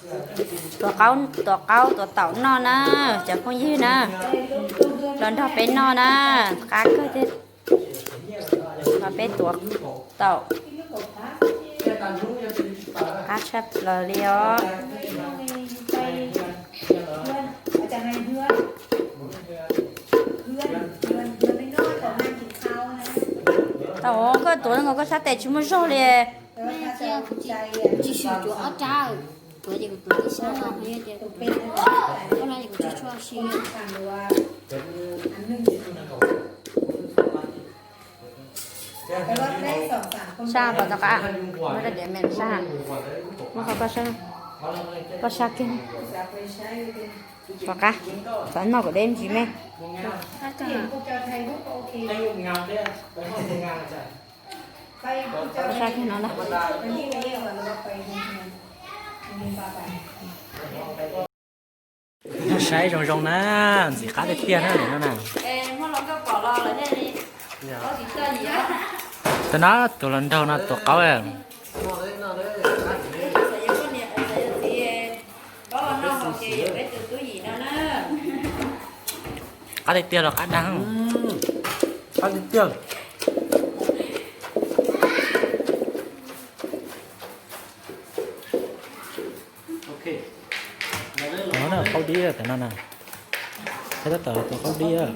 Tuav qaub, tuav qaub tuav taum noj na, cov phooj ywg na, los nrog peb noj na, qab kawg thiab. Los peb tuav taum, qab tshaj plaws li os. Tau, koj tuav no koj sab tes tsis muaj zog li. Tsis swm cuav ob rab, tuav ces kuv tuav tib sab no, yog tias kuv no ces kuv tsis tshua siv. Sab tom tom qab, muab rau diav me sab, muab qhov koj sab, koj sab kiag. Tom qab, xav noj kom deb ntsis me. Koj sab kiag no ntag. Saib zoo zoo na, ntxim qab tiag tiag na no na. Tus no tus hluas nraug no tuav qaub. Qab tiag tiag los qab dag. Qab tiag tiag. Qaub dib tam no na. Peb tab tom tuav qaub dib.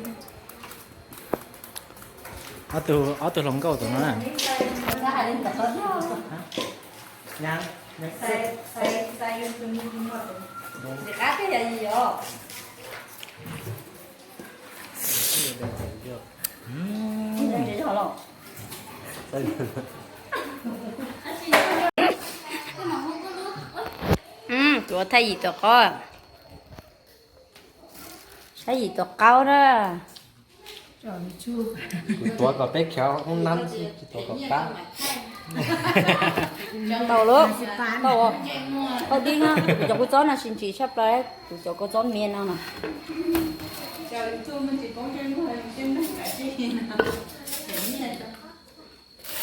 Ob tug hluas nkauj tom no na. Tuav thaij yim tuav qaub. Saib yim tuav qaub na. Kuv tuav kom peb khav ub nab xwb, tsis tuav kom qab. Tau lawm, tau. Qaub dib no, kuv cov kua txob no tsis ntsim tshaj plaws, kuv cov kua txob mias no no.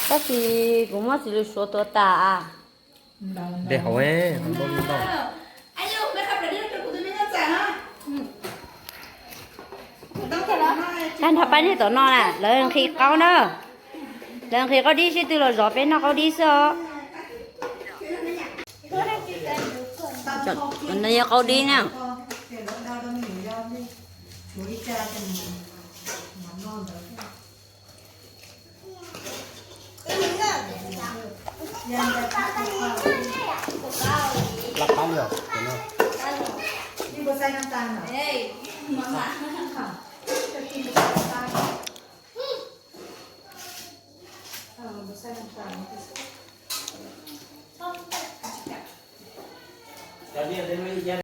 Tab sis kuv muab txiv lws suav tuav tas. Dej hauv, tag nrho pab niag tom no na, lawv nqhis qaub na. Lawv nqhis qaub dib, sib tw los zov peb noj qaub dib xwb os. No yog qaub dib na.